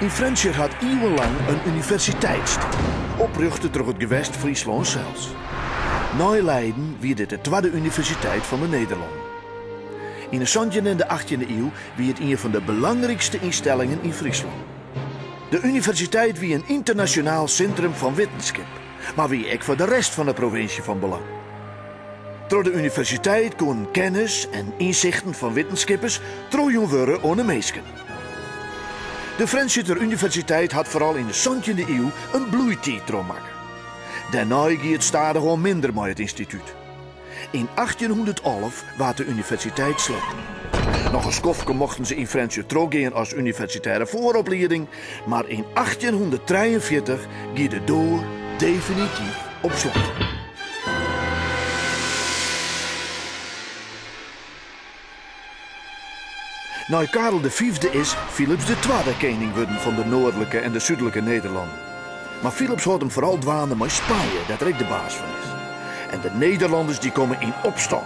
Yn Frjentsjer hat iuwenlang in universiteit stien, oprjochte troch it gewest Fryslân sels. Nei Leiden wie dit de twadde universiteit fan de Nederlannen. Yn de santjinde en de achttjinde iuw wie it ien fan de belangrykste ynstellingen yn Fryslân. De universiteit wie in ynternasjonaal sintrum fan wittenskip, mar wie ek foar de rest fan de provinsje fan belang. Troch de universiteit koenen kennis en ynsichten fan wittenskippers trochjûn wurde oan de minsken. De Frjentsjerter Universiteit hat foaral yn de santjinde iuw in bloeitiid trochmakke. Dêrnei gie it stadichoan minder mei it ynstitút. Yn 1811 waard de universiteit sletten. Noch in skoftke mochten se yn Frjentsjer trochgean as universitêre foaroplieding, mar yn 1843 gie de doar definityf op slot. Nei Karel de Fyfde is Filips de Twadde kening wurden fan de Noardlike en de Súdlike Nederlannen. Mar Filips hâldt him foaral dwaande mei Spanje, dêr't er ek de baas fan is. En de Nederlanners dy komme yn opstân.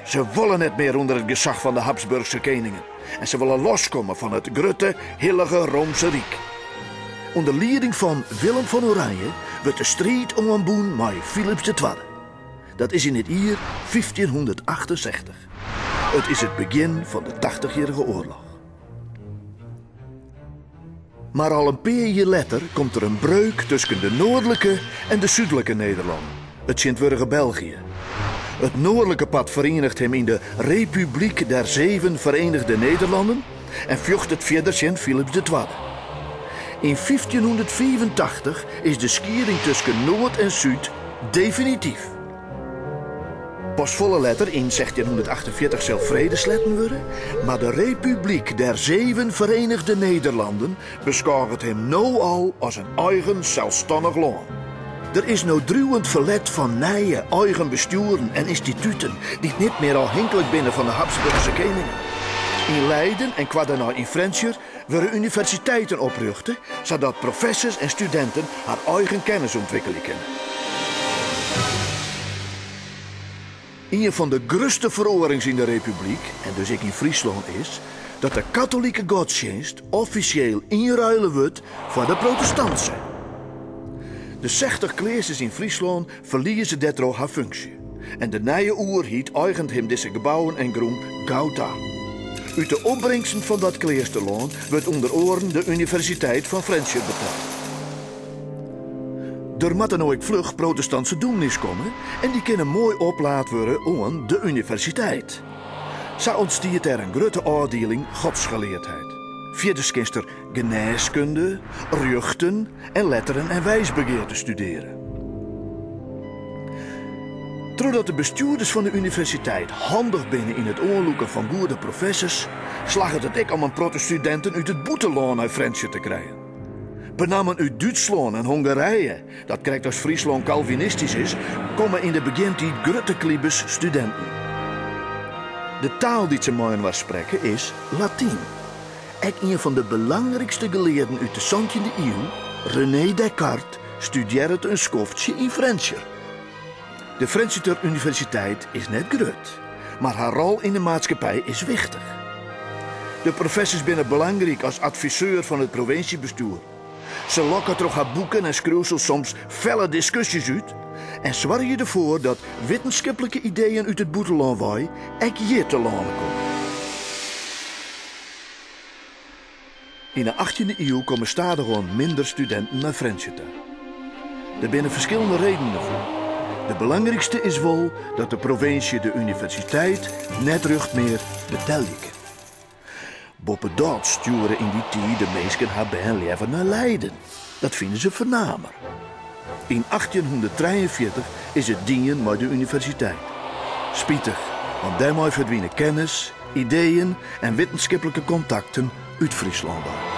Se wolle net mear ûnder it gesach fan de Habsburgse keningen en se wolle loskomme fan it grutte Hillige Roomse Ryk. Under lieding fan Willem fan Oranje wurdt de striid oanbûn mei Filips de Twadde. Dat is yn it jier 1568. It is it begjin fan de Tachtichjierrige Oarloch. Mar al in pear jier letter komt der in breuk tusken de noardlike en de súdlike Nederlannen, it tsjintwurdige België. It noardlike part ferieniget him yn de Republiek der Zeven Verenigde Nederlanden en fjochtet fierder tsjin Filips de Twadde. Yn 1585 is de skieding tusken Noard en Súd definityf. Pas folle letter, yn 1648, sil frede sletten wurde, mar de Republiek der Zeven Verenigde Nederlanden beskôget him no al as in eigen selsstannich lân. Der is no driuwend ferlet fan nije eigen bestjoeren en ynstituten dy't net mear ôfhinklik binne fan de Habsburgse keningen. Yn Leiden en koart dêrnei yn Frjentsjer wurde universiteiten oprjochte, sadat professors en studinten har eigen kennis ûntwikkelje kinne. Ien fan de grutste feroarings yn de Republyk, en dus ek yn Fryslân, is dat de katolike godstsjinst offisjeel ynruile wurdt foar de protestantse. De sechtich kleasters yn Fryslân ferlieze dêrtroch har funksje en de nije oerheid eigent him dizze gebouwen en grûn gau ta. Ut de opbringsten fan dat kleasterlân wurdt ûnder oaren de Universiteit fan Frjentsjer betelle. Der moatte no ek fluch protestantse dûmny's komme en dy kinne moai oplaat wurde oan de universiteit. Sa ûntstiet der in grutte ôfdieling godsgeleardheid. Fierders kinst der genêskunde, rjochten en letteren en wijsbegearte studearje. Trochdat de bestjoerders fan de universiteit handich binne yn it oanlûken fan goede professors, slagget it ek om in protte studinten út it bûtenlân nei Frjentsjer te krijen. Benammen út Dútslân en Hongarije, dat krekt as Fryslân kalvinistysk is, komme yn de begjintiid grutte klibers studinten. De taal dy't se mei-inoar sprekke is Latyn. Ek ien fan de belangrykste gelearden út de santjinde iuw, René Descartes, studearret in skoftsje yn Frjentsjer. De Frjentsjerter Universiteit is net grut, mar har rol yn de maatskippij is wichtich. De professors binne belangryk as adviseur fan it provinsjebestjoer. Se lokke troch har boeken en skriuwsels soms felle diskusjes út en soargje derfoar dat wittenskiplike ideeën út it bûtenlân wei ek hjir telâne komme. Yn 'e achttjinde iuw komme stadichoan minder studinten nei Frjentsjer ta. Der binne ferskillende redenen derfoar. De belangrykste is wol dat de provinsje de universiteit net rjocht mear betelje kin. Boppedat stjoere yn dy tiid de minsken har bern leaver nei Leiden. Dat fine se fernamer. Yn 1843 is it dien mei de universiteit. Spitich, want dêrmei ferdwine kennis, ideeën en wittenskiplike kontakten út Fryslân wei.